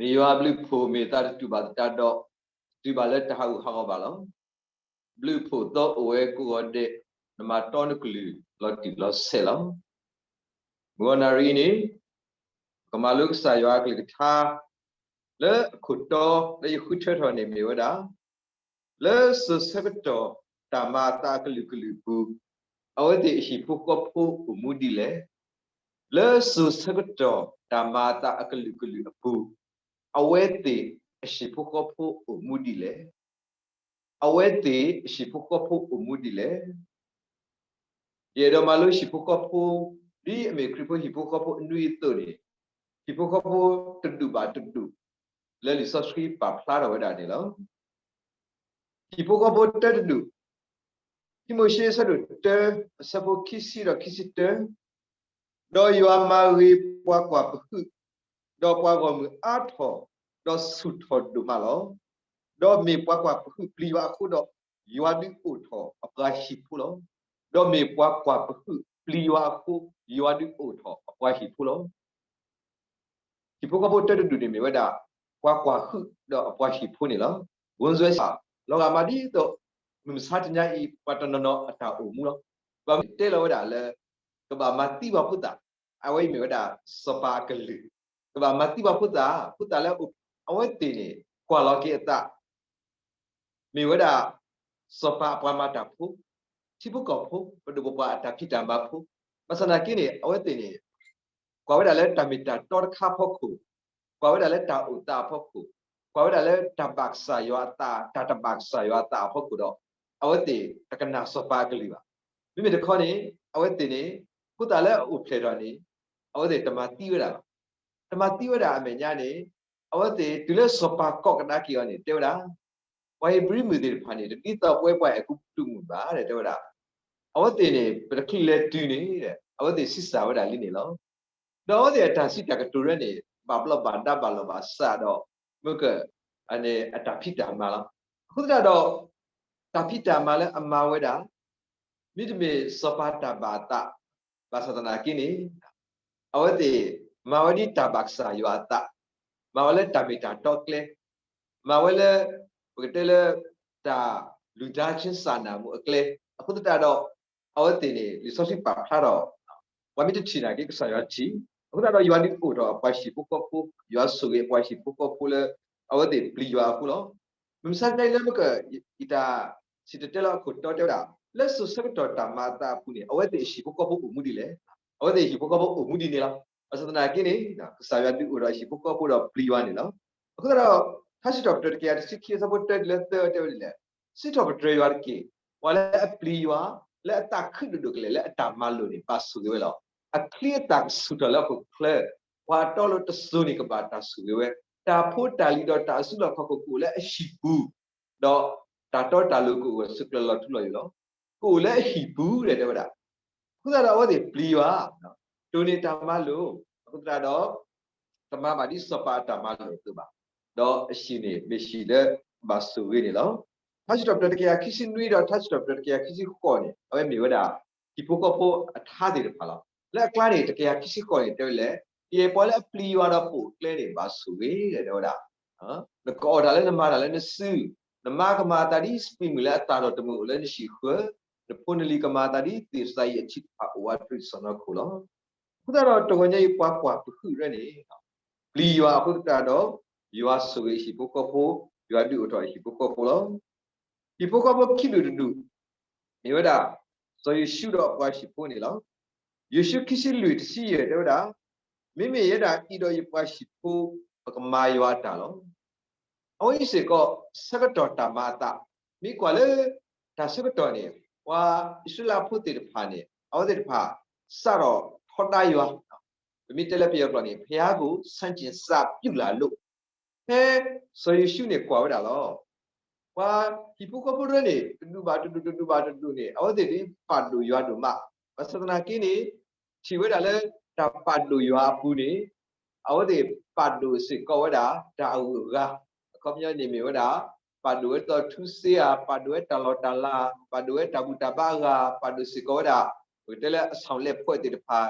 မ့ၢ်ယွၤဘျုးဖှိၣ်မ့ၢ်သးတတူၢ်ဘၣ်သတးဒီး, တတုၤဘၣ်လၢတၢ်ဟးဂူာ်ဟးဂီၤဘၣ်လီၤ. ဘျုးဖှိၣ်သီအိၣ်ဝဲကိးဂီၤဒဲး, နမၤတီနကလုၢ်လီၤတံၢ်လီၤဆဲးလီၤ. မုၢ်ဂီၤနၣ်ရံၣ်အံၤန့ၣ်, ကမၤလိကစၢ်ယွၤအကလုၢ်ကထါ, လၢအခိၣ်တီလၢယဃုထၢထီၣ်န့ၣ်မ့ၢ်ဝဲဒၣ် လၢစိၤဆၢကတီၢ်တၢ်မၤအသးအကလုာ်ကလုာ်အပူၤ, အဝဲသ့ၣ်အဟံၣ်ဖိဃီဖိအိၣ်မူဒ်လဲၣ်. လၢစိၤဆၢကတီၢ်တၢ်မၤအသးအကလုာ်ကလုာ်အပူၤ, အဝဲသ့ၣ်အဟံၣ်ဖိဃီဖိအိၣ်မူဒ်လဲၣ်. အဝဲသ့ၣ်အဟံၣ်ဖိဃီဖိအိၣ်မူဒ်လဲၣ်. ယအဲၣ်ဒိးမၤလိဟံၣ်ဖိဃီဖိ, ဒ်အမ့ၢ်ခရံာ်ဖိဟံၣ်ဖိဃီဖိအနွံအသိးန့ၣ်, ဟံၣ်ဖိဃီဖိတဒူၣ်ဘၣ်တဒူၣ်, လၢလံာ်စီဆှံပာ်ဖျါထီၣ်ဝဲဒၣ်န့ၣ်လီၤ. ဟံၣ်ဖိဃီဖိတၢတဒူၣ်, ခံမိၤၡ့အဆၢဒိၣ်တၢ အဆၢဖိခံဆံဒီးခံဆံတၢ, ဒီးယွၤမၤဂ့ၤပှၤကွၢ်ပဟုၣ်, ဒီးပှၤဂီၢ်မုၢ်အါထီၣ်, ဒီးဆူၣ်ထီၣ်ဒိၣ်မးလီၤ. ဒီးမ့ၢ်ပှၤကွၢ်ပဟုၣ်ပျံၤယွၤအဃိဒီး, ယွၤဒုးအိၣ်ထီၣ်အပှၤဟံၣ်ဖိလီၤ. ဒီးမ့ၢ်ပှၤကွၢ်ပဟုၣ်ပျံၤယွၤအဃိ, ယွၤဒုးအိၣ်ထီၣ်အပှၤဟံၣ်ဖိလီၤ. ဟံၣ်ဖိဃီဖိတၢတဒူၣ်န့ၣ်မ့ၢ်ဝဲဒၣ် ပှၤကွၢ်ဟုၣ်ဒီးအပှၤဟံၣ်ဖိန့ၣ်လီၤ. ဝံစွဲစး, လီၤဂာ်မးဒ်သိး မုၢ်မဆါတနံၤအံၤ ပှၤတနီၤနီၤအတၢ်အိၣ်မူလီၤ. ပှၤမ့ၢ်တဲလီၤဝဲဒၣ်လၢ ကဘၣ်မၤသံပှၤဖိသၣ်, အဝဲအံၤမ့ၢ်ဝဲဒၣ်စီၤပၤအကလုၢ်, ကဘၣ်မၤသံပှၤဖိသၣ်, ဖိသၣ်လၢအအိၣ်, အဝဲသ့ၣ်န့ၣ် ကွၢ်လီၤက့ၤအသး မ့ၢ်ဝဲဒၣ် စီၤပၤအပှၤမၤတၢ်ဖိ, ထံဖိကီၢ်ဖိ, ပဒိၣ်ပပှၢ်အတၢ်ဖံးတၢ်မၤဖိ, ဘၣ်ဆၣ်သနာ်က့န့ၣ် အဝဲသ့ၣ်န့ၣ် ကွၢ်ဝဲဒၣ်လၢတၢ်မ့ၢ်တၢ်တီတခါအဖီခိၣ်, ကွၢ်ဝဲဒၣ်လၢတၢ်အိၣ်သးအဖီခိၣ်, ကွၢ်ဝဲဒၣ်လၢတၢ်ဘၣ်ကစၢ်ယွၤအသး, တၢ်တဘၣ်ကစၢ်ယွၤအသးအဖီခိၣ်ဒီး အဝဲသ့ၣ်တကနၣ်စီၤပၤအကလုၢ်ဘၣ်. မ့မ့ၢ်တခီန့ၣ် အဝဲသ့ၣ်န့ၣ် ဖိသၣ်လၢအအိၣ်ဖျဲၣ်ထီၣ်န့ၣ် အဝဲသ့ၣ်တမၤသံဝဲဒၣ်ဘၣ်. တမၤသံဝဲဒၣ်အမဲာ်ညါန့ၣ် အဝဲသ့ၣ်တုၤလၢစီၤပၤကိးကဒါက့ၤအီၤန့ၣ် တဲဝဲဒၣ် ပှၤဧ့ၤဘြံၤမုၣ်သ့ၣ်တဖၣ်န့ၣ် တဒ်သိးပဝဲပှၤအဲၤကူပတူးမုၣ်ဘၣ် တဲဝဲဒၣ်. အဝဲသ့ၣ်န့ၣ် ပတချုးလဲၤတုၤန့ၣ် အဝဲသ့ၣ်ဆံးစၢ်ဝဲဒၣ်လံန့ၣ်လီၤ. ဒီးအဝဲသ့ၣ်အတၢ်စံးတၢ်ကတိၤရဲန့ၣ် ဘၣ်ဘျီးဘၣ်ဒါဘၣ်လီၤဘၣ်စးဒီး မ့ၢ်က အတၢ်ဖံးတၢ်မၤလီၤ. အဃိသတးဒီး တၢ်ဖံးတၢ်မၤလၢအမၤဝဲဒၣ် မ့တမ့ၢ်စီၤပၤတၢ်ဘၣ်အသး, ဘၣ်ဆၣ်သနာ်က့န့ၣ် အဝဲသ့ၣ်မၤဝဲဒ်တၢ်ဘၣ်ကစၢ်ယွၤအသး, မၤဝဲလၢတၢ်မ့ၢ်တၢ်တီအကျဲ, မၤဝဲလၢ ပကတဲလၢ တၢ်လုၢ်ဒါဆ့စးနၢ်မူအကျဲ, အဃိသတးဒီး အဝဲသ့ၣ်န့ၣ် လံာ်စီဆှံပာ်ဖျါထီၣ် ပှၤမ့ၢ်တထံၣ်နာ်က့ ကစၢ်ယွၤထံၣ်, အဃိသတးဒီး ယွၤဒုးအိၣ်ထီၣ်အပှၤဟံၣ်ဖိဃီဖိ, ယွၤဆိၣ်ဂ့ၤအပှၤဟံၣ်ဖိဃီဖိလၢ အဝဲသ့ၣ်ပျံၤယွၤအဃိလီၤ. မုၢ်မဆါတနံၤအံၤလၢမ့ၢ်က ယတၢ်စံၣ်တဲၤတဲလီၤအခိၣ်တီတဲဝဲဒၣ် လၢစိၤဆၢကတီၢ်တၢ်မၤအသးအပူၤန့ၣ် အဝဲသ့ၣ်အဟံၣ်ဖိဃီဖိအိၣ်မူဒ်လဲၣ်. အဝဲသ့ၣ်အဟံၣ်ဖိဃီဖိအိၣ်မူဒ်န့ၣ်လီၤ. ဘၣ်ဆၣ်သနာ်က့န့ၣ် ကစၢ်ယွၤဒုးအိၣ်ထီၣ်အဟံၣ်ဖိဃီဖိဒီးပျံၤယွၤန့ၣ်လီၤ. အဃိသတးဒီး ထါစံးထီၣ်ပတြၢၤတကယၤတဆံခံအဆၢဖိတၢတုၤလၢသၢတဲဝဲဒ်လဲၣ်, စံးထီၣ်ပတြၢၤယွၤတက့ၢ်. ပှၤလၢအပျံၤယွၤ လၢအသးခုဒိၣ်ဒိၣ်ကလဲာ်လၢအတၢ်မၤလိာ်န့ၣ် ဘၣ်ဆိၣ်ဂ့ၤဝဲလီၤ. အချံအသၣ်ကဆူၣ်ထီၣ်လၢဟီၣ်ခိၣ်ချၢ, ပှၤအတီအလိၤတစိၤန့ၣ်ကဘၣ်တၢ်ဆိၣ်ဂ့ၤဝဲ, တၢ်ဖိတၢ်လံၤဒီးတၢ်အစုလီၢ်ခီၣ်ခိၣ်ကအိၣ်လၢအဟံၣ်ပူၤ, ဒီးတၢ်တီတၢ်လိၤကအိၣ်ဝဲဆူကျၢၤလီၤထူလီၤယိာ်လီၤ. ကအိၣ်လၢအဟံၣ်ပူၤ တဲဝဲဒၣ်. အဃိသတးဒီးအဝဲသ့ၣ်ပျံၤယွၤ, တိၢ်န့ၢ်တၢ်မၤလိာ်, အဃိသတးဒီး တမၤဘၣ်ဒ်စီၤပၤအတၢ်မၤလိာ်အသိးဘၣ်, ဒီးအဟံၣ်န့ၣ် မ့ၢ်ဟံၣ်လၢဘၣ်ဆိၣ်ဂ့ၤန့ၣ်လီၤ. ထါစံးထီၣ်ပတြၢၤတကယၤခံဆံနွံဒီးထါစံးထီၣ်ပတြၢၤတကယၤခံဆံဃိးန့ၣ် အဝဲမ့ၢ်ဝဲဒၣ် ဟံၣ်ဖိဃီဖိအထါသ့ၣ်တဖၣ်လီၤ. လၢအကျါန့ၣ် တကယၤခံဆံဃိးန့ၣ် တဲဝဲလဲၣ်, ကယဲၢ်ပှၤလၢအပျံၤယွၤဒီးပိာ်အကျဲန့ၣ် ဘၣ်ဆိၣ်ဂ့ၤ တဲဝဲဒၣ်. နကအီၣ်တၢ်လၢနမၤတၢ်လၢနစု, နမါကမၤအသးဒ်စပံးမုၢ်လၢအသၣ်ထီၣ်တမုၢ်အိၣ်လၢနဟံၣ်ဃၢၤ, နဖိနလံၤကမၤအသးဒ်သ့ၣ်စၤယံးအထံတဖၣ်အိၣ်ဝးတရံးစီၢ်နီၤခိၣ်လီၤ. အဃိသတးဒီးတဂီၤညါအံၤပှၤကွၢ်ပဟုၣ်ရဲန့ၣ် ပျံၤယွၤအဃိသတးဒီး ယွၤဆိၣ်ဂ့ၤဟံၣ်ဖိဃီဖိ, ယွၤဒုးအိၣ်ထီၣ်ဟံၣ်ဖိဃီဖိလီၤ. ဟံၣ်ဖိဃီဖိခံဒူၣ်တဒူၣ် မ့ၢ်ဝဲဒၣ် စီၤယိၤၡူဒီးအပှၤဟံၣ်ဖိန့ၣ်လီၤ. ယိၤၡူခံဆံလွံၢ်တဆံယဲၢ်တဲဝဲဒၣ်, မ့မ့ၢ်ယဲဒၣ်အံၤဒီးယပှၤဟံၣ်ဖိ ပကမၤယွၤအတၢ်လီၤ. အဝဲအံၤစ့ၢ်ကီး ဆၢကတီၢ်တၢ်မၤအသး, မ့ၢ်ကွၢ်လၢ တၢ်ဆၢကတီၢ်န့ၣ် ပှၤအံၣ်စရ့လးဖိသ့ၣ်တဖၣ်န့ၣ် အဝဲသ့ၣ်တဖၣ် စးထီၣ်ထီဒါယွၤ, ပမ့ၢ်တဲလၢပယီၤကျိာ်န့ၣ် ဖဲယၤကိာ်ဆန့်ကျင်စပြုလာလို့ ဖဲစီၤယိၤၡူန့ၣ်ကွၢ်ဝဲဒၣ်လီၤ. ပှၤဟံၣ်ဖိဃီဖိတဖၣ်န့ၣ် တဒူၣ်ဘၣ်တဒူၣ် တဒူၣ်ဘၣ်တဒူၣ်န့ၣ် အဝဲသ့ၣ်ဒ်ပာ်ဒိၣ်ယွၤဒိၣ်မး, ဘၣ်ဆၣ်သနာ်က့န့ၣ် ထံၣ်ဝဲဒၣ်လၢတၢ်ပာ်ဒိၣ်ယွၤအပူၤန့ၣ် အဝဲသ့ၣ်ပာ်ဒိၣ်စ့ၢ်ကီးဝဲဒၣ်တၢ်အဂုၤအဂၤ, အခီပညီန့ၣ်မ့ၢ်ဝဲဒၣ် ပာ်ဒိၣ်ဝဲဒီးထူစ့ဧါ, ပာ်ဒိၣ်ဝဲတၢ်လီၢ်တၢ်လၤ, ပာ်ဒိၣ်ဝဲတၢ်ဘူၣ်တၢ်ဘါအဂၤ, ပာ်ဒိၣ်စ့ၢ်ကီးဝဲဒၣ် ပကတဲလၢအဆောင်လက်အဖွဲ့သ့ၣ်တဖၣ်,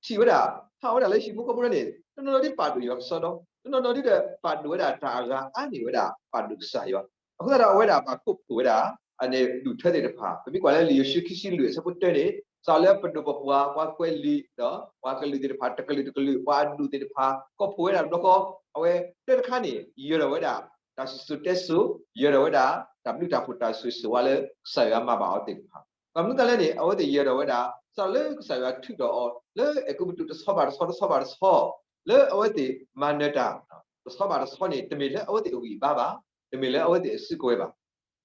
ထံၣ်ဝဲဒၣ် ဟးဝဲဒၣ်လၢဟံၣ်ဖိဃီဖိတဖၣ်န့ၣ် တနီၤနီၤဒ်ပာ်ဒိၣ်ယွၤကစီဒီ, တနီၤနီၤဒ်ဒီး ပာ်ဒိၣ်ဝဲဒၣ်တၢ်အဂၤအါန့ၢ်ဝဲဒၣ် ပာ်ဒိၣ်ကစၢ်ယွၤ. အဃိသတးဒီး အဝဲဒၣ်ဘၣ်ကိးဖှိၣ်ဝဲဒၣ် အန့ၣ်ဒူၣ်ထၢသ့ၣ်တဖၣ်, ပမ့ၢ်ကွၢ်လၢလံာ်ယိၤၡူခံဆံလွံၢ်အဆၢဖိတၢန့ၣ် စးလၢပဒိၣ်ပပှၢ် ပှၤကွဲးလံာ်ဒီး ပှၤကလုာ်သ့ၣ်တဖၣ် တကလုာ်တကလုာ် ပှၤအဒူၣ်သ့ၣ်တဖၣ် ကိးဖှိၣ်ဝဲဒၣ်တဘျီဃီ အဝဲတၢတခါန့ၣ် ယၢၤထီၣ်ဝဲဒၣ် တၢ်စံၣ်စိၤတဲစိၤ, ယၢၤထီၣ်ဝဲဒၣ် တၢ်ဘျုးတၢ်ဖှိၣ်တၢ်ဆိၣ်ဂ့ၤဆိၣ်ဝါလၢ ကစၢ်ယွၤမၤဘၣ်အီၤသ့ၣ်တဖၣ်. ဘၣ်မနုၤအဃိလဲၣ်န့ၣ် အဝဲသ့ၣ်ယၢၤထီၣ်ဝဲဒၣ် စးလၢကစၢ်ယွၤထုးထီၣ်အီၤ လၢအဲၤကူပတူးတဆီဘၣ်တဆီ တဆီဘၣ်တဆီ လၢအဝဲသ့ၣ်မၤနၢၤတၢ် တဆီဘၣ်တဆီန့ၣ် တမ့ၢ်လၢအဝဲသ့ၣ်အဂံၢ်အဘါဘၣ်, တမ့ၢ်လၢအဝဲသ့ၣ်အစုကဝဲၤဘၣ်.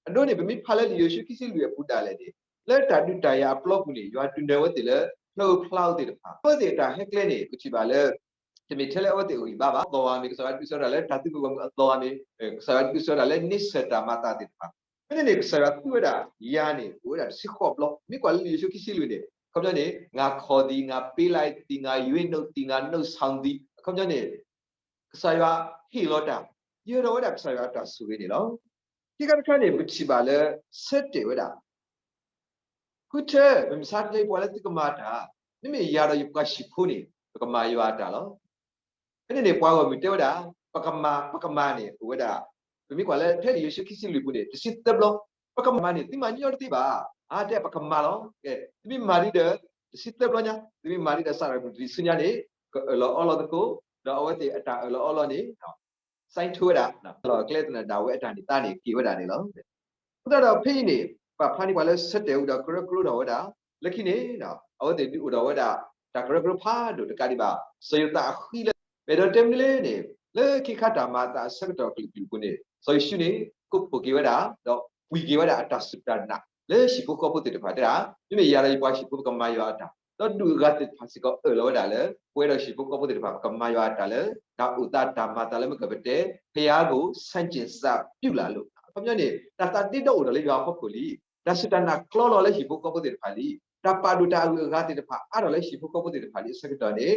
အဒိန့ၣ် ပမ့ၢ်ဖးလၢလံာ်ယိၤၡူခံဆံလွံၢ်အပူၤဒၣ်လဲာ်န့ၣ် လၢတၢ်ဒုးတၢ်ယၤအပျီပူၤန့ၣ် ယွၤဒုးနၢၤဝဲသ့ၣ်လၢ ဖျၢၣ်ဖျါဧိၤသ့ၣ်တဖၣ် အဝဲသ့ၣ်အတၢ်ဟဲကျဲန့ၣ် ပထံၣ်ဘၣ်လၢ တမ့ၢ်ထဲလၢအဝဲသ့ၣ်အဂံၢ်အဘါဘၣ်, အသီဂၤမ့ၢ် ကစၢ်ယွၤဒုးဆၢဝဲဒၣ်လၢတၢ်သူၣ်ဂ့ၤသးဘၣ်အသီဂၤမ့ၢ် ကစၢ်ယွၤဒုးဆၢဝဲဒၣ်လၢန့ဆၢၣ်တၢ်မၤအသးသ့ၣ်တဖၣ်. ဖဲန့ၣ်န့ၣ် ကစၢ်ယွၤသူဝဲဒၣ်ယၤန့ၣ် အိၣ်ဝဲဒၣ်တဆံဃိးဘျီ, မ့ၢ်ကွၢ်လၢလံာ်ယိၤၡူခံဆံလွံၢ်န့ၣ် အခီပညီန့ၣ် ငါခီၣ်သံ, ငါပေးလိုက်သံ, ငါရွေးနုတ်သံ, ငါနုတ်ဆောင်သံ, အခီပညီန့ၣ် ကစၢ်ယွၤဟ့ၣ်လီၤတၢ်, ယၢၤထီၣ်ဝဲဒၣ်ကစၢ်ယွၤအတၢ်ဆိၣ်ဂ့ၤန့ၣ်လီၤ. ခံခါတခါန့ၣ် ပထံၣ်ဘၣ်လၢ ဆၢတဲာ်ဝဲဒၣ် ဃုထၢ ပမ့ၢ်ဆါတၢ်လၢပှၤလၢသုကမၤတၢ်, မ့မ့ၢ်ယၤဒီးယပှၤဟံၣ်ဖိန့ၣ် ပကမၤယွၤအတၢ်လီၤ. ဖဲန့ၣ်န့ၣ် ပှၤဂီၢ်မုၢ်တဲဝဲဒၣ် ပကမၤ, ပကမၤန့ၣ် အိၣ်ဝဲဒၣ်, ပမ့ၢ်ကွၢ်လၢထဲလံာ်ယိၤၡူခံဆံလွံၢ်ပူၤန့ၣ် တဆံသၢဘျီ, ပကမၤန့ၣ် သုမၤညီတသ့ဘၣ်, အါတဲပကမၤလီၤ. ကဲ သုမ့ၢ်မၤဒ်ဒီး တဆံသၢဘျီညါ, သုမ့ၢ်မၤဒ်ဒီး စးထီၣ်မုၢ်တနံၤဆူညါန့ၣ် ကအၢၣ်လီၤအီလီၤသကိး, ဒီးအဝဲသ့ၣ်အတၢ်အၢၣ်လီၤအီလီၤန့ၣ် sign ထိုးဝဲဒၣ်, လီၢ်ကျဲသနၢၣ်ဒၣ်ဝဲအတၢ်န့ၣ်သါန့ၣ် က့ၤဝဲဒၣ်န့ၣ်လီၤ. အဃိသတးဒီးဖဲအံၤန့ၣ် ပာ်ဖျါန့ၢ်ပှၤလၢဆၢတဲာ်ဝဲဒီးကရၢကရိထီၣ်ဝဲဒၣ်, လၢခံန့ၣ် အဝဲသ့ၣ်ဒုးအိၣ်ထီၣ်ဝဲဒၣ် တၢ်ကရၢကရိဖးဒိၣ်တကးဒံးဘၣ် စီၤယိၤသးအဃံလၢ ပအဲၣ်ဒိးတဲမနုၤလဲၣ်န့ၣ် လၢခံခါတၢ်မၤအသးအဆၢကတီၢ်ကလုာ်ကလုာ်အပူၤန့ၣ် စီၤယိၤၡူန့ၣ် ကိးဖှိၣ်က့ၤဝဲဒၣ် ဒီးကွံာ်က့ၤဝဲဒၣ်အတၢ်စူၢ်တၢ်နာ် လၢဟံၣ်ဖိဃီဖိသ့ၣ်တဖၣ်တဲဒၣ် မ့မ့ၢ်ယၤဒီးယပှၤဟံၣ်ဖိပကမၤယွၤအတၢ်, ဒီးဒူၣ်အဂၤသ့ၣ်တဖၣ်စ့ၢ်ကီးအၢၣ်လီၤဝဲဒၣ်လၢ ပဝဲဒီးဟံၣ်ဖိဃီဖိသ့ၣ်တဖၣ် ပကမၤယွၤအတၢ်လၢ တၢ်အိၣ်သးတၢ်မၤသးလၢမ့ၢ်ကပတဲ ဘုရားကို ဆန့်ကျင်စကားပြုလာလို့ အခီပညီန့ၣ် တၢ်သးဒ့ဒီအိၣ်ဒီးလၢယွၤအဖီခိၣ်လံ, တၢ်စူၢ်တၢ်နာ်ကျီလီၤလၢဟံၣ်ဖိဃီဖိသ့ၣ်တဖၣ်လံ, တၢ်ပာ်ဒိၣ်တၢ်အဂုၤအဂၤသ့ၣ်တဖၣ်အါထီၣ်လၢဟံၣ်ဖိဃီဖိသ့ၣ်တဖၣ်လံအဆၢကတီၢ်န့ၣ်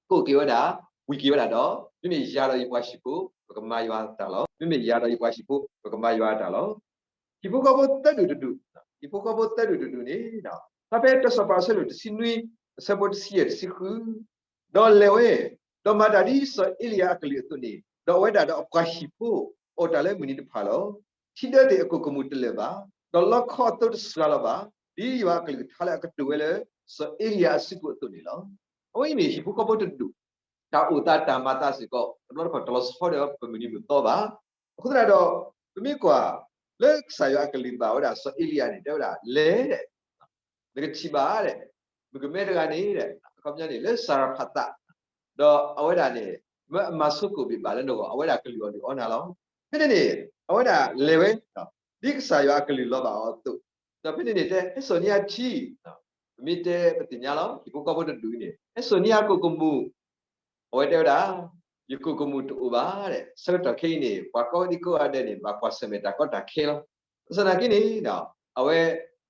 ကိးက့ၤဝဲဒၣ်, ဝံၤက့ၤဝဲဒၣ်ဒီး မ့မ့ၢ်ယၤဒီးယပှၤဟံၣ်ဖိ ပကမၤယွၤအတၢ်လီၤ. မ့မ့ၢ်ယၤဒီးယပှၤဟံၣ်ဖိ ပကမၤယွၤအတၢ်လီၤ. ဟံၣ်ဖိဃီဖိသၢဒူၣ်တဒူၣ်, ဟံၣ်ဖိဃီဖိသၢဒူၣ်တဒူၣ်န့ၣ် ဖဲတၢစီၤပၤအဆၢဒိၣ်တဆံနွံ အဆၢဖိတဆံယဲၢ်တဆံဃု ဒီးလဲၤဝဲ, ဒီးမၤတၢ်ဒ်စီၤအ့လံယၤအကလုၢ်အသိးန့ၣ်, ဒီးအဝဲဒၣ်ဒီးအပှၤဟံၣ်ဖိ အီၣ်တၢ်လၢမုၢ်နံၤတဖၣ်လီၤ. ထံဒၢသ့ၣ်အကိၢ်ကမူၣ်တလၢာ်ဘၣ်, ဒီးလီခီအသိတစှၤလီၤဘၣ်, ဒ်ယွၤအကလုၢ်ကထါလၢအကတိၤဝဲလၢ စီၤအ့လံယၤအစုပူၤအသိးန့ၣ်လီၤ. အဝဲအံၤန့ၣ် ဟံၣ်ဖိဃီဖိတဒူၣ်, တၢ်အိၣ်သးတၢ်မၤသးစ့ၢ်ကီး တဘျီတခီၣ်တလီၤဆီဒီးပမုၢ်နံၤမုၢ်သီဘၣ်. အဃိသတးဒီး ပမ့ၢ်ကွၢ် လၢကစၢ်ယွၤအကလုၢ်ဘၣ်ဝဲဒၣ်စီၤအ့လံယၤန့ၣ် တဲဝဲဒၣ် လဲၤ နကထံၣ်ဘၣ်ဒီး မုၣ်ကမဲတဂၤန့ၣ်ဒီး အခီပညီန့ၣ် လၢစၤရဖးသး, ဒီးအဝဲဒၣ်န့ၣ် မၢအမၤဆိကိၣ်ဘ့ၣ်ဘၣ်လၢနဂီၢ် အဝဲဒၣ်ကလုၢ်အီၣ်လုၢ်အီနၤလီၤ. ဖဲန့ၣ်န့ၣ် အဝဲဒၣ်လဲၤဝဲ ဒ်ကစၢ်ယွၤအကလုၢ်လီၤဘၣ်အီၤအသိး, ဒီးဖဲန့ၣ်န့ၣ် တဲဟဲစိာ်န့ၢ်ယၤထံ, ပမ့ၢ်တဲပသ့ၣ်ညါလီၤ ဟံၣ်ဖိဃီဖိတဒူၣ်အံၤန့ၣ် ဟဲစိာ်န့ၢ်ယၤကိၢ်ကမူၣ်, အဝဲတဲဝဲဒၣ် ယကိၢ်ကမူၣ်တအိၣ်ဘၣ်ဒီး ဆၢကတီၢ်ခဲအံၤန့ၣ် ပှၤကိးဂၤဒဲးန့ၣ် ဘၣ်ကွၢ်ဆၢၣ်မဲာ်တၢ်ကီတၢ်ခဲလီၤ. ဘၣ်ဆၣ်သနာ်က့န့ၣ် အဝဲ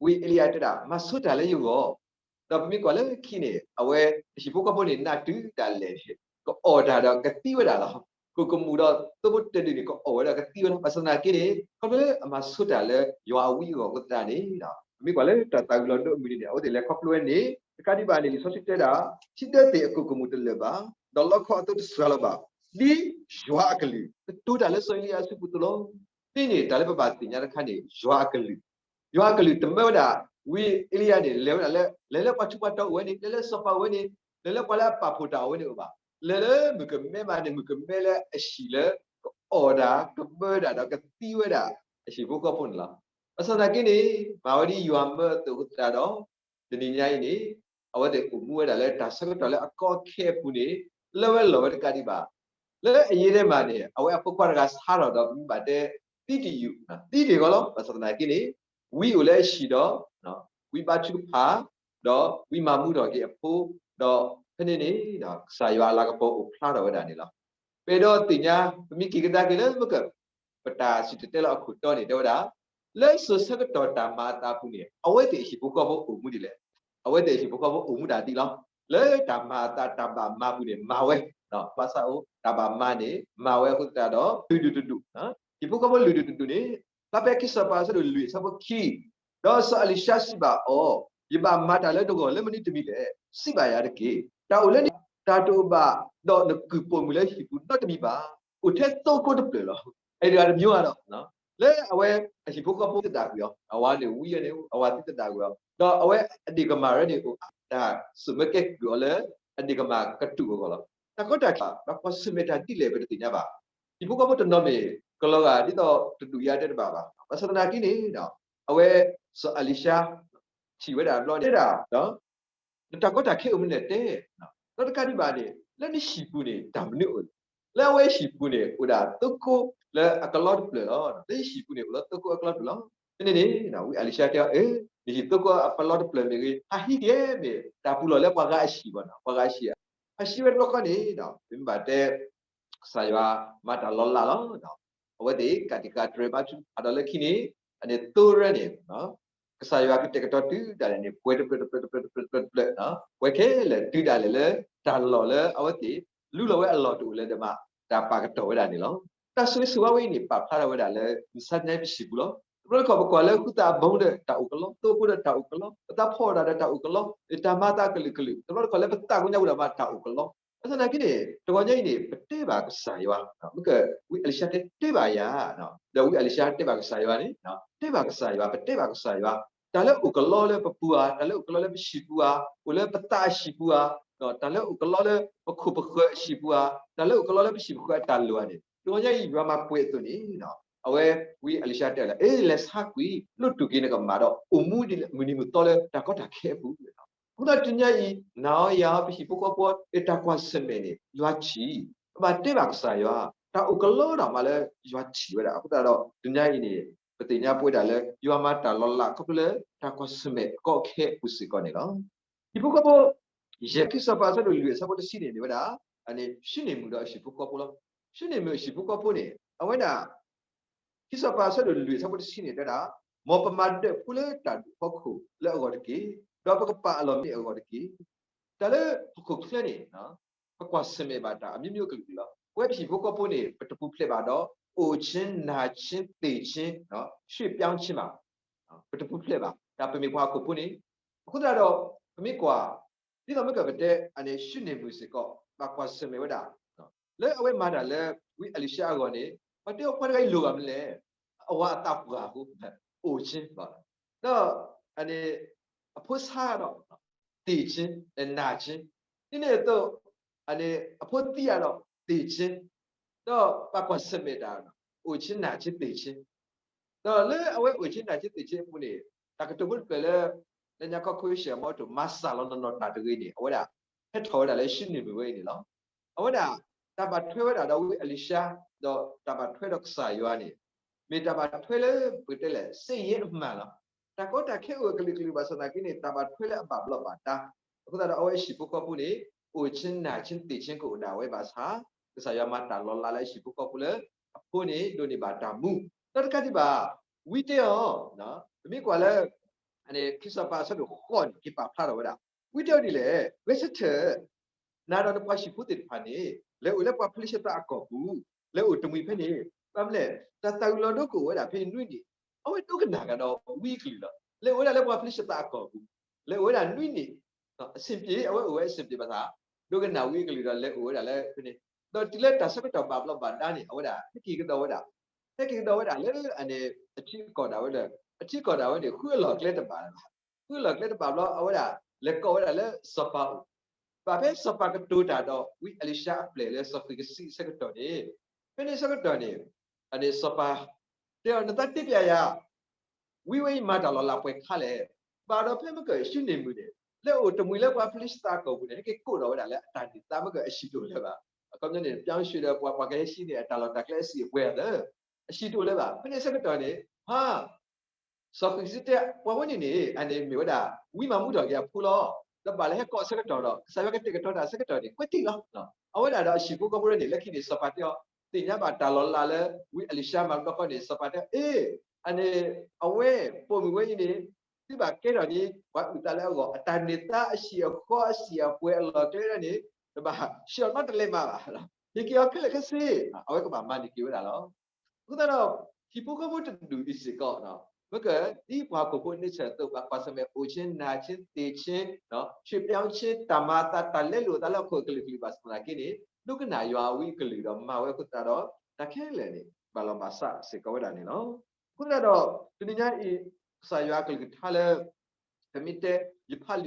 ဝံအ့လံယၤတဲဒၣ် မၤဆိတၢ်လၢယဂီၢ်, ဒီးပမ့ၢ်ကွၢ်လၢခံန့ၣ် အဝဲ ဟံၣ်ဖိဃီဖိန့ၣ် နၢ်တုၤဒၣ်လဲာ်န့ၣ် ကအီၣ်တၢ်ဒီးကသံဝဲဒၣ်လီၤ. ကိၢ်ကမူၣ်ဒီးသိဖိတဒူၣ်န့ၣ် ကအီၣ်ဝဲဒီးကသံဝဲလီၤ. ဘၣ်ဆၣ်သနာ်က့န့ၣ် ခီဖျိလၢအမၤဆိတၢ်လၢယွၤအဝံအဂီၢ်အဃိသတးန့ၣ် ပမ့ၢ်ကွၢ်လၢတၢ်သးဝံၤလီၤဒိအမုၢ်နံၤန့ၣ် အဝဲသ့ၣ်လဲၤခီဖျိဝဲန့ၣ် တကးဒံးဘၣ်န့ၣ် လံာ်စီဆှံတဲဒၣ် ထံဒၢသ့ၣ်အကိၢ်ကမူၣ်တလၢာ်ဘၣ်, ဒီးလီခီအသိတစှၤလီၤဘၣ်, ဒ်ယွၤအကလုၢ် ကတိၤတၢ်လၢစီၤအ့လံယၤအစုပူၤအသိးလီၤ. ဖဲန့ၣ် တၢ်လၢပဘၣ်သ့ၣ်ညါတခါန့ၣ် ယွၤအကလုၢ် ယွၤအကလုၢ်တမၢဝဲဒၣ် ဝံအ့လံယၤန့ၣ် လဲၤဝဲဒၣ်လၢ လဲၤလၢပှၤထူးပှၤတီၤအိၣ်ဝဲန့ၣ်, လဲၤလၢစီၤပၤအိၣ်ဝဲန့ၣ်, လဲၤလၢပှၤလၢအပာ်ဖှိၣ်တၢ်အိၣ်ဝဲန့ၣ်အိၣ်ဘၣ်. လဲၤလၢမုၣ်ကမဲမးန့ၣ် မုၣ်ကမဲလၢအဟံၣ်လၢ ကအီၣ်တၢ် ကမၢတၢ်ဒီးကသံဝဲဒၣ် အဟံၣ်ဖိဃီဖိန့ၣ်လီၤ. ဘၣ်ဆၣ်သနာ်က့န့ၣ် မၤဝဲဒ်ယွၤမၢအသိးအဃိသတးဒီး တနံၤညါအံၤန့ၣ် အဝဲသ့ၣ်အိၣ်မူဝဲဒၣ်လၢတၢ်ဆၢကတီၢ်လၢအကီအခဲအပူၤန့ၣ် လၢဝဲလီၤဝဲတကးဒံးဘၣ်. လၢအယံၤဒဲးမးန့ၣ် အဝဲအဖိခွါတဂၤဆါထီၣ်ဒီး ပမ့ၢ်ဘၣ်တဲ သံတယုၢ်, သံတ့ၢ်ဂီၤလီၤ. ဘၣ်ဆၣ်သနာ်က့န့ၣ် ဝံအိၣ်လၢအဟံၣ်ဒီး ဝံဘါထုကဖၣ်, ဒီးဝံမၤမူထီၣ်က့ၤအဖိ, ဒီးဖဲန့ၣ်န့ၣ် ကစၢ်ယွၤအလၤကပီၤအိၣ်ဖျါထီၣ်ဝဲဒၣ်န့ၣ်လီၤ. ပအဲၣ်ဒိးသ့ၣ်ညါ ပမ့ၢ်က့ၤကဒါက့ၤလၢမ့ၢ်က ပတၢ်စံၣ်တဲၤတဲလီၤအခိၣ်တီန့ၣ် တဲဝဲဒၣ် လၢစိၤဆၢကတီၢ်တၢ်မၤအသးအပူၤန့ၣ် အဝဲသ့ၣ်အဟံၣ်ဖိဃီဖိအိၣ်မူဒ်လဲၣ်. အဝဲသ့ၣ်အဟံၣ်ဖိဃီဖိအိၣ်မူဒၣ်ဒ်လဲၣ်. လၢတၢ်မၤအသးတၢ်ဘၣ်မၤပူၤန့ၣ် မၤဝဲ, ဘၣ်ဆၣ်အိၣ် တၢ်ဘၣ်မၤန့ၣ် မၤဝဲအဃိသတးဒီး လုၢ်ဒိၣ်တဒူၣ်, ဟံၣ်ဖိဃီဖိလုၢ်ဒိၣ်တဒူၣ်န့ၣ် ဖဲကစၢ်စီၤပၤအဆၢဒိၣ်လွံၢ်အဆၢဖိခံ, ဒီးစီၤအ့လံၡါစံးဘၣ်အီၤ, ယဘၣ်မၤတၢ်လၢနဂီၢ်လၢမနုၤတမံၤလဲၣ်. စံးဘၣ်ယၤတက့ၢ်. တၢ်အိၣ်လၢနဟံၣ် တၢ်တအိၣ်ဘၣ်ဒီးနကုၢ်ပိာ်မုၣ်လၢဟံၣ်ပူၤနီတမံၤဘၣ်. အိၣ်ထဲသိကိးတဖျၢၣ်လီၤ. အဲၣ်ဒိးတမျိုးအါဒီး လၢအဝဲအဟံၣ်ဖိဃီဖိသ့ၣ်သးကွံာ်အီၤ, အဝၤန့ၣ်ဝံအီၤန့ၣ် အဝၤသ့ၣ်သးကွံာ်အီၤ, ဒီးအဝဲအဒ့ၣ်ကမၢ်ရၢန့ၣ် အိၣ်တၢ်စိာ်မၢကဲကုၢ်အီၤလၢ အဒ့ၣ်ကမၢ်ကတူၢ်အဂီၢ်လီၤ. တၢ်ကီတၢ်ခဲ ဘၣ်ကွၢ်ဆၢၣ်မဲာ်တၢ်ဒ်လဲၣ် ပတသ့ၣ်ညါဘၣ်. ဟံၣ်ဖိဃီဖိတနီၤမ့ၢ်ကလီၤဂာ်ဒ်သိးတဒူၣ်ယၤတဲတဘၣ်ဘၣ်. ဘၣ်ဆၣ်သနာ်က့န့ၣ် အဝဲစီၤအ့လံၡါ ထံၣ်ဝဲဒၣ်တဘျီန့ၣ် တဲဒၣ် နတၢ်ကီတၢ်ခဲအိၣ်မနုၤလဲၣ်တဲ, ဒီးတကးဒံးဘၣ်န့ၣ် လၢနဟံၣ်ပူၤန့ၣ် တၢ်မနုၤအိၣ်လဲၣ်. လၢအဝဲဟံၣ်ပူၤန့ၣ် အိၣ်ဒၣ်သိကိးလၢအကလီတဖျၢၣ်လီၤ. လၢယဟံၣ်ပူၤန့ၣ် အိၣ်လၢသိကိးအကလီတဖျၢၣ်လီၤ. ဖဲန့ၣ်န့ၣ် ဝံအ့လံၡါတဲအီၤ, နဟံၣ်သိကိးအကလီတဖျၢၣ်မ့ၢ်ဂ့ၤ, ဟးဟံးက့ၤမ့ၢ် တၢ်ပူၤလီၢ်လၢပှၤဂၤအဟံၣ်ဘၣ်နီၤ, ပှၤဂၤအဟံၣ်, ဟးဟံးဝဲတဘျီဃီန့ၣ် ပမ့ၢ်ဘၣ်တဲ ကစၢ်ယွၤမၤတၢ်လီၤလးလီၤ. အဝဲသ့ၣ်ကးတံာ်ကးတြဲၤဘါထုကဖၣ်ဒီးလၢခံန့ၣ် အန့ၣ်သိရၢန့ၣ် ကစၢ်ယွၤကတဲာ်ကတီၤတုၤဒၣ်လဲာ်န့ၣ် ပှဲၤတဖျၢၣ်တဖျၢၣ်တဖျၢၣ်တဖျၢၣ်တဖျၢၣ်, ပှဲၤခဲလၢာ်တုၤဒၣ်လဲာ်လၢ တၢ်လီၢ်လၢအဝဲသ့ၣ် လူလီၤဝဲအလီၢ်တအိၣ်လၢၤဒီးမး တၢ်ပာ်ကတီၢ်ဝဲဒၣ်န့ၣ်လီၤ. တၢ်ဆိၣ်ဂ့ၤဆိၣ်ဝါဝဲအံၤန့ၣ် ပာ်ဖျါထီၣ်ဝဲဒၣ်လၢ မုၢ်ဆါတနံၤပဟံၣ်ပူၤလီၤ. တဘျီတခီၣ်ပကွၢ်လၢဃုသးအဘီဒီးတၢ်အိၣ်ကလီ, သိဖိဒီးတၢ်အိၣ်ကလီ, ပသးဖီၣ်တၢ်ဒီးတၢ်အိၣ်ကလီ, တၢ်မၤသးကလုာ်ကလုာ်, တဘျီတခီၣ်လၢပသးကညီၤပူၤဒီးမးတၢ်အိၣ်ကလီ. ဘၣ်ဆၣ်သနာ်က့န့ၣ် တဂီၤညါအံၤန့ၣ် ပတဲဘၣ်ကစၢ်ယွၤ, မ့ၢ်က ဝံအ့လံၡါတဲ တဲဘၣ်ယၤ, ဒီးဝံအ့လံၡါတဲဘၣ်ကစၢ်ယွၤန့ၣ် တဲဘၣ်ကစၢ်ယွၤ, ပတဲဘၣ်ကစၢ်ယွၤ, တၢ်လၢအိၣ်ကလီလၢပပူၤဧါ, တၢ်လၢအိၣ်ကလီလၢပဟံၣ်ပူၤဧါ, အိၣ်လၢပသးအဟံၣ်ပူၤဧါ, တၢ်လၢအိၣ်ကလီလၢပခိၣ်ပဃၢၤအဟံၣ်ပူၤဧါ, တၢ်လၢအိၣ်ကလီလၢပဟံၣ်ပဃၢၤအတၢ်လိၤဧါန့ၣ် တဂီၤညါအံၤ ယွၤမၤပှဲၤအသိးန့ၣ် အဝဲဝံအ့လံၡါတဲလၢ အ့ လဲၤဆါကွံာ် လိၣ်တူၢ်က့ၤနကမၢ်ဒီး အိၣ်မူဒ်လဲၣ် မုၢ်နံၤမုၢ်သီလၢတၢ်ကီတၢ်ခဲအပူၤ. အဃိသတးတနံၤညါအံၤ နၤအီၤယၤအီၤ ပဟံၣ်ဖိဃီဖိ တၢ်ကွၢ်ဆၢၣ်မဲာ်န့ၣ် ယွၤထံၣ်, ပဘၣ်တဲဘၣ်ကစၢ်ယွၤ, တၢ်အိၣ်ကလီဒၣ်မးလၢယွၤထံၣ်ဝဲဒၣ်. အဃိသတးဒီး တနံၤညါအံၤန့ၣ် ပသ့ၣ်ညါပဝဲဒၣ်လၢ ယွၤမၤတၢ်လီၤလးခီဖျိလၢ တၢ်ကွၢ်ဆၢၣ်မဲာ်ကီခဲအပူၤစ့ၢ်ကီးန့ၣ်လီၤ. ဟံၣ်ဖိဃီဖိ ယဲၢ်ခံစီၤပၤအဆၢဒိၣ်လွံၢ်အဆၢဖိတဆံန့ၣ် မ့ၢ်ဝဲဒၣ် အန့ၣ် ၡူနံၣ်မုၣ်ဒီးအဟံၣ်ဖိဃီဖိလီၤ. ၡူနံၣ်မုၣ်အဟံၣ်ဖိဃီဖိန့ၣ် အဝဲဒၣ် ခံစီၤပၤအဆၢဒိၣ်လွံၢ်အဆၢဖိတဆံန့ၣ် တဲဒၣ်, မ်ပမၤဒၢးဖိလၢတၢ်ဒူးဖီခိၣ်လၢအဂီၢ်တက့ၢ်, ဒီးပကပာ်အလီၢ်မ့ၢ်အဂီၢ်တက့ၢ်. တၢ်လၢဟီၣ်ခိၣ်ချၢန့ၣ် ပကွၢ်ဆၢၣ်မဲာ်ဘၣ်တၢ်အမျိုးမျိုးကလုာ်ကလုာ်လီၤ. ပဝဲပဟံၣ်ဖိဃီဖိန့ၣ် ပတပူၤဖျဲးဘၣ်ဒီး အိၣ်ဆ့ၣ်နၢ်ဆ့ၣ်သ့ၣ်ဆ့ၣ် ရွှေ့ပြောင်းခြင်း ဘၣ်, ပတပူၤဖျဲးဘၣ် တၢ်ပမ့ၢ်ပှၤဟီၣ်ခိၣ်ဖိန့ၣ်. အဃိသတးဒီး ပမ့ၢ်ကွၢ် ဒ်သိးမ့ၢ်ကပတဲ အန့ၣ် ၡူနံၣ်မုၣ်စ့ၢ်ကီး ဘၣ်ကွၢ်ဆၢၣ်မဲာ်ဝဲဒၣ် လၢအဝဲမၤတၢ်လၢ ဝံအ့လံၡါအဂီၢ်န့ၣ် ပှၤတဲအီၤ ပှၤတဂၤအံၤလိၣ်ဘၣ်မနုၤလဲၣ်, အဝၤအသးပှၢ်အဃိ အိၣ်ဆ့ၣ်ဘၣ်, ဒီး အန့ၣ် အဖိဆါဒီး သ့ၣ်ဆ့ၣ် နၢ်ဆ့ၣ်, ဒ်န့ၣ်အသိး အန့ၣ် အဖိသံအါဒီး သ့ၣ်ဆ့ၣ်, ဒီးဘၣ်ကွၢ်ဆၢၣ်မဲာ်တၢ် အိၣ်ဆ့ၣ်နၢ်ဆ့ၣ်သ့ၣ်ဆ့ၣ်, ဒီးလၢအဝဲအိၣ်ဆ့ၣ်နၢ်ဆ့ၣ်သ့ၣ်ဆ့ၣ်အပူၤန့ၣ် တၢ်ကတိၤဖိတဖျၢၣ်လၢ လၢညါခီ ခိၣ်ရှၢၣ် မ့ၢ်တိၣ် မၤစၢ်လီၤနီၢ်နီၢ်တၢ်တဂ့ၤန့ၣ် အဝဲဒၣ် ဟဲထီၣ်ဝဲဒၣ်လၢၡူနံၣ်မုၣ်ဝဲအံၤန့ၣ်လီၤ. အဝဲဒၣ် တၢ်ဘၣ်ထွဲဝဲဒၣ်ဒီးဝံအ့လံၡါ ဒီးတၢ်ဘၣ်ထွဲဒီးကစၢ်ယွၤန့ၣ် မ့ၢ်တၢ်ဘၣ်ထွဲလၢ ပကတဲလဲၣ် စစ်ရေးအမှန်လီၤ. တၢ်ကီတၢ်ခဲအိၣ်အကလုာ်ကလုာ်ဘၣ်ဆၣ်သနာ်က့န့ၣ် တၢ်ဘၣ်ထွဲလၢအဘၣ်ဘျီးဘၣ်ဒါ, အဃိသတးဒီးအဝဲအဟံၣ်ဖိဃီဖိန့ၣ် အိၣ်ဆ့ၣ်နၢ်ဆ့ၣ်သ့ၣ်ဆ့ၣ်ကအိၣ်ဒၣ်ဝဲဘၣ်ဆၣ် ကစၢ်ယွၤမၤတၢ်လီၤလးလၢအဟံၣ်ဖိဃီဖိလၢ အဖိန့ၣ်ဒိးန့ၢ်ဘၣ်တၢ်မူ, ဒီးတကးဒံးဘၣ် ဝံတဲအီၤ, ပမ့ၢ်ကွၢ်လၢ ခံစီၤပၤအဆၢဒိၣ်ဃိးန့ၣ် က့ၤပာ်ဖျါထီၣ်ဝဲဒၣ်, ဝံတဲအီၤဒ်လဲၣ်, ဂဲၤဆၢထၢၣ် နၤဒီးနပှၤဟံၣ်ဖိသ့ၣ်တဖၣ်န့ၣ် လဲၤအိၣ်လၢပှၤဖလံးစတံအကီၢ်ပူၤ, လဲၤအိၣ်တမှံၤဖဲန့ၣ်, ဘၣ်မနုၤလဲၣ် တၢ်သၣ်ဝံၤလီၤဒိကအိၣ်ဝဲဒၣ်ဖဲနွံနံၣ်, အဝဲဒိကနၣ်ကဒီးဝံအကလုၢ်လီၤ. လဲၤအိၣ်ဝဲဒၣ်လၢပှၤဖလံးစတံအကီၢ်ပူၤ, လဲၤအိၣ်ဝဲဒၣ်နွံနံၣ်, အဆင်ပြေ, အဝဲအိၣ်ဝဲအဆင်ပြေဘၣ်ဆၣ် ဒိကနၣ်ဝံအကလုၢ်ဒီးလဲၤအိၣ်ဝဲဒၣ်လၢဖဲန့ၣ်, ဒီးတုၤလၢတၢ်ဆၢကတီၢ်ဘၣ်ဘျီးဘၣ်ဒါန့ၣ် အဝဲဒၣ် ဟဲက့ၤကဒီးဝဲဒၣ်, ဟဲက့ၤကဒီးဝဲဒၣ်လၢအန့ၣ် အထံအကီၢ်ဒၣ်ဝဲဒီး အထံအကီၢ်ဒၣ်ဝဲန့ၣ် ဃုအလီၢ်ကျဲတဘၣ်လၢၤဘၣ်, ဃုအလီၢ်ကျဲတဘၣ်ဘျီ အဝဲဒၣ် လဲၤကိးဝဲဒၣ်လၢစီၤပၤအိၣ်, ဘၣ်ဖဲစီၤပၤကတိၤတၢ်ဒီးဝံအ့လံၡါအပျဲၢ်လၢစီၤဃံးစံးအဆၢကတီၢ်န့ၣ်, ဖဲန့ၣ်ဆၢကတီၢ်န့ၣ် အန့ၣ်စီၤပၤ တဲအီၤ နသးတ့ပျးယၤ ဝံဝဲအံၤမၤတၢ်လီၤလးပှဲၤခါလဲၣ်, ဘၣ်ဒီးဖဲမ့ၢ်ကၢၢ်ၡူနံၣ်မုၣ်န့ၣ် လဲၤအိၣ်တမှံၤလၢပှၤဖလံးစတံအကီၢ်ပူၤန့ၣ် ဟဲက့ၤကိးထီၣ်ဝဲဒၣ်လၢအတၢ်န့ၢ်သါမ့ၢ်ကၢၢ်အဟံၣ်တအိၣ်လၢၤဘၣ်. အခီပညီန့ၣ် ပြောင်းရွှေ့ဒီးပှၤ ပှၤကဟဲဟံးန့ၢ်အတၢ်လီၢ်တၢ်ကျဲအစံာ်အပှဲၤအသး အဟံၣ်တအိၣ်လၢၤဘၣ်. ဖဲန့ၣ်ဆၢကတီၢ်န့ၣ် ဟါ စီၤဃံးစံးတဲ ပှၤဝဲန့ၣ်န့ၣ် အန့ၣ်မ့ၢ်ဝဲဒၣ် ဝံမၤမူထီၣ်က့ၤအဖိလီၤ. ဒီးဘၣ်လၢဟဲကိးဆၢကတီၢ်ဒီး ကစၢ်ယွၤကတဲာ်ကတီၤတၢ်ဆၢကတီၢ်န့ၣ် ကွဲးတံၢ်လီၤ. အဝဲဒၣ်ဒီးအဟံၣ်ဖိဃီဖိန့ၣ် လၢခံန့ၣ် စီၤပၤတဲအီၤ သ့ၣ်ညါဘၣ်တၢ်လီၤလးလၢ ဝံအ့လံၡါမၤတဘျီဃီန့ၣ် စီၤပၤတဲအီၤ အ့ အန့ၣ် အဝဲပိာ်မုၣ်ဝဲအံၤန့ၣ် သုဘၣ်ကဲထီၣ်န့ၣ် ပှၤအုၣ်သးလၢအဂီၢ် အတၢ်န့ၢ်သါအဟံၣ်အဃီ အစံာ်အပှဲၤအလီၢ်ကျဲဒၣ်န့ၣ် တဘၣ်ဆှၢအီၤနီတလဲးမးဘၣ်. ဟ့ၣ်က့ၤအီၤခဲလၢာ်ခဲဆ့ အဝဲကဘၣ်မၤန့ၢ်က့ၤဝဲဒၣ်လီၤ. အဃိသတးဒီး ဟံၣ်ဖိဃီဖိတဒူၣ်အံၤစ့ၢ်ကီး မ့ၢ်ကၢၢ် ဒ်ပှၤဟီၣ်ခိၣ်ဖိန့ဆၢၣ်အသိး ဘၣ်ကွၢ်ဆၢၣ်မဲာ်အိၣ်ဆ့ၣ်နၢ်ဆ့ၣ်သ့ၣ်ဆ့ၣ် ရွှေ့ပြောင်းခြင်း တၢ်မၤအသး တၢ်လဲလိာ်အသးလၢဟီၣ်ခိၣ်အကလုာ်ကလုာ်ဘၣ်ဆၣ်သနာ်က့န့ၣ် ဒိကနၣ်ယွၤအဝံအကလုၢ်ဒီးမၤဝဲအဃိသတးဒီး တၢ်ခဲလၢာ်န့ၣ် ဘၣ်လီၤဘၣ်စးစ့ၢ်ကီးဝဲဒၣ်န့ၣ်လီၤ. အဃိသတးဒီး တနံၤညါအံၤ ကစၢ်ယွၤအကလုၢ်ကထါလၢ ပမ့ၢ်တဲ ယဖး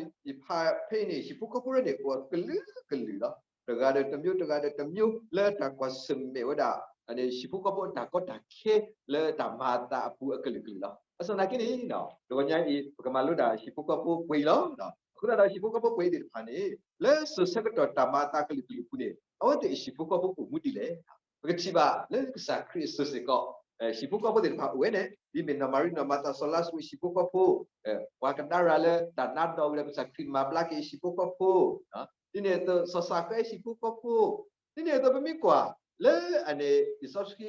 ဖဲအံၤန့ၣ် ဟံၣ်ဖိဃီဖိန့ၣ် အိၣ်အကလုာ်ကလုာ်လီၤ. တဂၤဒီးတမျိုး တဂၤဒီးတမျိုး လၢတၢ်ကွၢ်ဆၢၣ်မဲာ်ဝဲဒၣ် ဟံၣ်ဖိဃီဖိအတၢ်ကီတၢ်ခဲလၢတၢ်မၤအသးအပူၤအကလုာ်ကလုာ်လီၤ. ဘၣ်ဆၣ်သနာ်က့န့ၣ် တဂီၤညါအံၤ ပကမၤလိဒၣ်ဟံၣ်ဖိဃီဖိပှဲၤအံၤလီၤ. အဃိသတးဒီး ဟံၣ်ဖိဃီဖိပှဲၤအံၤသ့ၣ်တဖၣ်န့ၣ် လၢစိၤဆၢကတီၢ်တၢ်မၤအသးကလုာ်ကလုာ်အပူၤန့ၣ် အဝဲသ့ၣ်ဟံၣ်ဖိဃီဖိအိၣ်မူဒ်လဲၣ်. ပကထံၣ်ဘၣ်လၢကစၢ်ခရံာ်အစိၤစ့ၢ်ကီး ဟံၣ်ဖိဃီဖိသ့ၣ်တဖၣ်အိၣ်ဝဲန့ၣ် ဒ်မ့ၢ်နီၢ်မၤရံ နီၢ်မၤသး စီၤလါစရူးဟံၣ်ဖိဃီဖိ ပှၤကဒါရၤလၢတၢ်နါဒီးဝံၤဒီး ကစၢ်ခရံာ်မၤဘျါက့ၤဟံၣ်ဖိဃီဖိ ဒ်န့ၣ်အသိး စီၤစးဃဲဟံၣ်ဖိဃီဖိ ဒ်န့ၣ်အသိး ပမ့ၢ်ကွၢ်လၢအန့ၣ် လံာ်စီ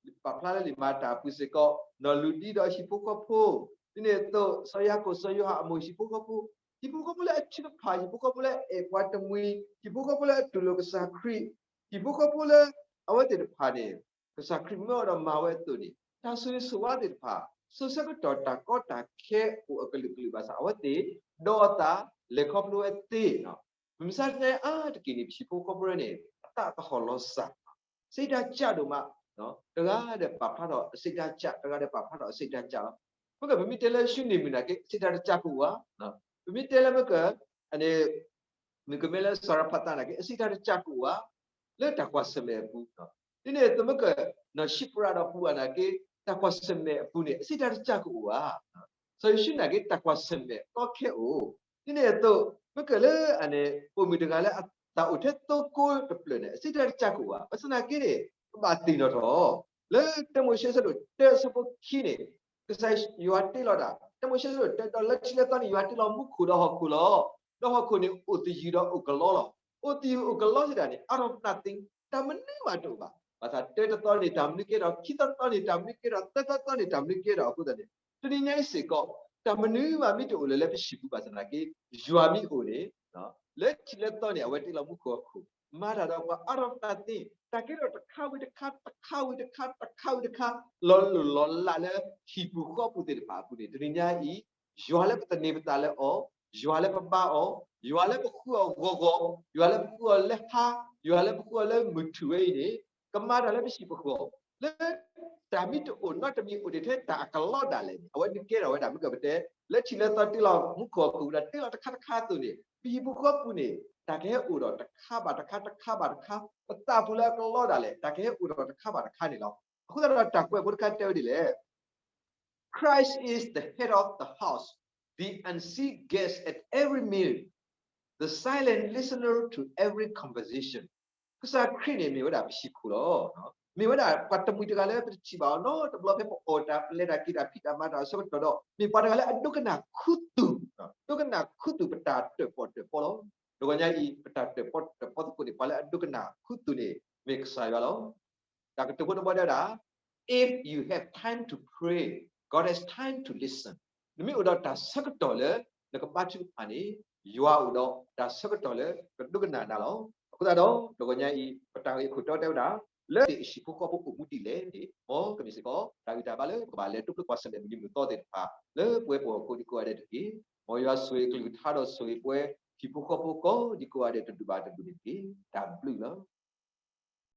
ဆှံ ပာ်ဖျါလၢလံာ်မၤတၢ်အပူၤစ့ၢ်ကီး နီၢ်လူၤဒံဒီးဟံၣ်ဖိဃီဖိ ဒ်န့ၣ်အသိး စီၤယၤကိာ် စီၤယိၤဟၣ်အမိၢ်ဟံၣ်ဖိဃီဖိ ဟံၣ်ဖိဃီဖိလၢအထုကဖၣ် ဟံၣ်ဖိဃီဖိလၢအအဲၣ်ပှၤတမှံၤ ဟံၣ်ဖိဃီဖိလၢအတူၢ်လိာ်ကစၢ်ခရံာ် ဟံၣ်ဖိဃီဖိလၢ အဝဲသ့ၣ်တဖၣ်န့ၣ် ကစၢ်ခရံာ်မၢအီၤဒီးမၤဝဲအသိးန့ၣ် တၢ်ဆိၣ်ဂ့ၤဆိၣ်ဝါသ့ၣ်တဖၣ် စိၤဆၢကတီၢ်တၢ်ကီတၢ်ခဲအိၣ်အကလုာ်ကလုာ်ဘၣ်ဆၣ် အဝဲသ့ၣ်ဒီးအသးလဲၤခီဖျိဝဲသ့ မုၢ်မဆါတနံၤအါတက့ၢ်န့ၣ် ပဟံၣ်ဖိဃီဖိန့ၣ် အသးကဟီၣ်လီၤစၢ် စိတ်ဓာတ်ကျ ဒိၣ်မး တဂၤဒီးပာ်ဖျါထီၣ်အစိတ်ဓာတ်ကျ တဂၤဒီးပာ်ဖျါထီၣ်အစိတ်ဓာတ်ကျလီၤ. မ့ၢ်ကမ့ၢ်တဲလၢ ရှုံးနေပြီ နာ်က့ စိတ်ဓာတ်ကျ ကအိၣ်ဧါ. ပမ့ၢ်တဲလၢမ့ၢ်က မ့ၢ်ကမ့ၢ်လၢ စီၤရဖသ နာ်က့ စိတ်ဓာတ်ကျ ကအိၣ်ဧါ လၢတၢ်ကွၢ်ဆၢၣ်မဲာ်အပူၤ ဒ်န့ၣ်အသိးမ့ၢ်က နီၢ်ၡံပရၣ်ဒီးပူၤဧါ နာ်က့ တၢ်ကွၢ်ဆၢၣ်မဲာ်အပူၤန့ၣ် စိတ်ဓာတ်ကျ ကအိၣ်ဧါ. စီၤယိၤၡူနာ်က့ တၢ်ကွၢ်ဆၢၣ်မဲာ်ကီခဲအိၣ် ဒ်န့ၣ်အသိး မ့ၢ်ကလၢအန့ၣ် ပိာ်မုၣ်တဂၤလၢအသးအိၣ်ထဲသိကိးတဖျၢၣ်န့ၣ် စိတ်ဓာတ်ကျ ကအိၣ်ဧါ. ဘၣ်ဆၣ်သနာ်က့န့ၣ် ကဘၣ်သ့ၣ်နီၣ်ထီၣ် လၢ တၢမိၤၡ့အဆၢဒိၣ်တၢအဆၢဖိခံန့ၣ် ကစၢ်ယွၤတ့လီၤတၢ် တၢမိၤၡ့အဆၢဒိၣ်တၢ ဒီးလၢထံးလၢသီန့ၣ် ယွၤတ့လီၤမူခိၣ်ဒီးဟီၣ်ခိၣ်လီၤ. ဒီးဟီၣ်ခိၣ်န့ၣ်အိၣ်သယုၢ်ဒီးအိၣ်ကလီလီၤ. အိၣ်သယုၢ်အိၣ်ကလီသတးန့ၣ် out of nothing တၢ်မနုၤမးတအိၣ်ဘၣ်. ဘၣ်ဆၣ်တၢတသီန့ၣ် တၢ်မနုၤကဲထီၣ် ခံသီတသီန့ၣ် တၢ်မနုၤကဲထီၣ် သၢသီတသီန့ၣ် တၢ်မနုၤကဲထီၣ်အဃိသတးန့ၣ် တနံၤညါအံၤစ့ၢ်ကီး တၢ်မနုၤမးမ့ၢ်တအိၣ်လၢၤလၢပဟံၣ်ပူၤဘၣ်ဆၣ်သနာ်က့ ယွၤမ့ၢ်အိၣ်န့ၣ် လၢထံးလၢသီန့ၣ် အဝဲတ့လီၤမူခိၣ်ဟီၣ်ခိၣ် မၤတၢ်ဒီးပှၤ out of nothing တၢ်ကဲထီၣ်တခါဝံၤတခါ တခါဝံၤတခါ တခါဝံၤတခါ လီၤလိၢ်လီၤလးလၢဟံၣ်ပူၤဃီပူၤသ့ၣ်တဖၣ်အပူၤန့ၣ် တနံၤညါအံၤ ယွၤလၢပသန့ၤပသးလၢအီၤ, ယွၤလၢပဘါအီၤ, ယွၤလၢပဃုအီၤဂီၤဂီၤ, ယွၤလၢပဃုအီၤလၢဟါ, ယွၤလၢပဃုအီၤလၢမုၢ်ထူၣ်ဝဲအံၤန့ၣ် ကမၤတၢ်လၢပဟံၣ်ပဃီၤ လၢတၢ်မ့ၢ်တအိၣ်နီတမံၤအိၣ်ဒံးထဲတၢ်အကလီဒၣ်လဲာ်န့ၣ် အဝဲန့ၣ်ကဲထီၣ်ဝဲဒၣ် မ့ၢ်ကပတဲ လၢထံးလၢသီတ့လီၤမူခိၣ်ဟီၣ်ခိၣ်ဒီးတ့လီၤတခါတခါအသိးန့ၣ် ပဟံၣ်ပူၤဃီပူၤန့ၣ် တၢ်ကဟဲအိၣ်ဒီးတခါဘၣ်တခါ တခါဘၣ်တခါ ပသးပူၤလၢအကလီဒၣ်လဲာ် တၢ်ကဟဲအိၣ်ဒီးတခါဘၣ်တခါန့ၣ်လီၤ. အဃိသတးဒီးတၢ်ကွဲးဖိတခါတဲဝဲဒ်လဲၣ် Christ is the head of the house, the unseen guest at every meal, the silent listener to every conversation. ကစၢ်ခရံာ်န့ၣ်မ့ၢ်ဝဲဒၣ်ပဟံၣ်ခိၣ်လီၤ. မ့ၢ်ဝဲဒၣ်ပှၤတမှံၤတဂၤလၢပတထံၣ်ဘၣ်အီၤနီတဘျီ ဖဲပအီၣ်တၢ် ပလဲၤတၢ်က့ၤတၢ် ဖံးတၢ်မၤတၢ်အဆၢကတီၢ်ဒီး မ့ၢ်ပှၤတဂၤလၢအဒိကနၣ်ခူသူၣ်, ဒိကနၣ်ခူသူၣ်ပတၢ်တၢၣ်ပီၣ်တၢၣ်ပီလီၤ. တဂီၤညါအံၤ ပတၢ်တၢၣ်ပီၣ်တၢၣ်ပီသကိးန့ၣ် ပှၤလၢအဒိကနၣ်ခူသူၣ်န့ၣ် မ့ၢ်ကစၢ်ယွၤလီၤ. တၢ်ကတိၤဖိတဘီတဲဝဲဒၣ် If you have time to pray, God has time to listen. နမ့ၢ်အိၣ်ဒီးတၢ်ဆၢကတီၢ်လၢ နကဘါထုကဖၣ်န့ၣ် ယွၤအိၣ်ဒီးတၢ်ဆၢကတီၢ်လၢကဒိကနၣ်နၤလီၤ. အဃိသတးဒီး တဂီၤညါအံၤ ပတၢ်ဂ့ၢ်ခိၣ်တီတဲဝဲဒၣ် လၢသ့ၣ်ဟံၣ်ဖိဃီဖိအိၣ်မူဒ်လဲၣ်န့ၣ် မ်ကမ့ၢ်စ့ၢ်ကီး တၢ်ဂံၢ်တၢ်ဘါလၢပကဘၣ်လဲၤဒိးဖျိကွၢ်ဆၢၣ်မဲာ်မုၢ်နံၤမုၢ်သီသ့ၣ်တဖၣ် လၢပဝဲပှၤဟီၣ်ခိၣ်ဒံကိးဂၤဒဲးတက့ၢ်. မ်ယွၤဆိၣ်ဂ့ၤကလုၢ်ကထါဒီးဆိၣ်ဂ့ၤပဝဲ ဟံၣ်ဖိဃီဖိကိးဒံကိးဂၤဒဲးတဒူၣ်ဘၣ်တဒူၣ်န့ၣ်တက့ၢ်. တၢ်ဘျုးလီၤ.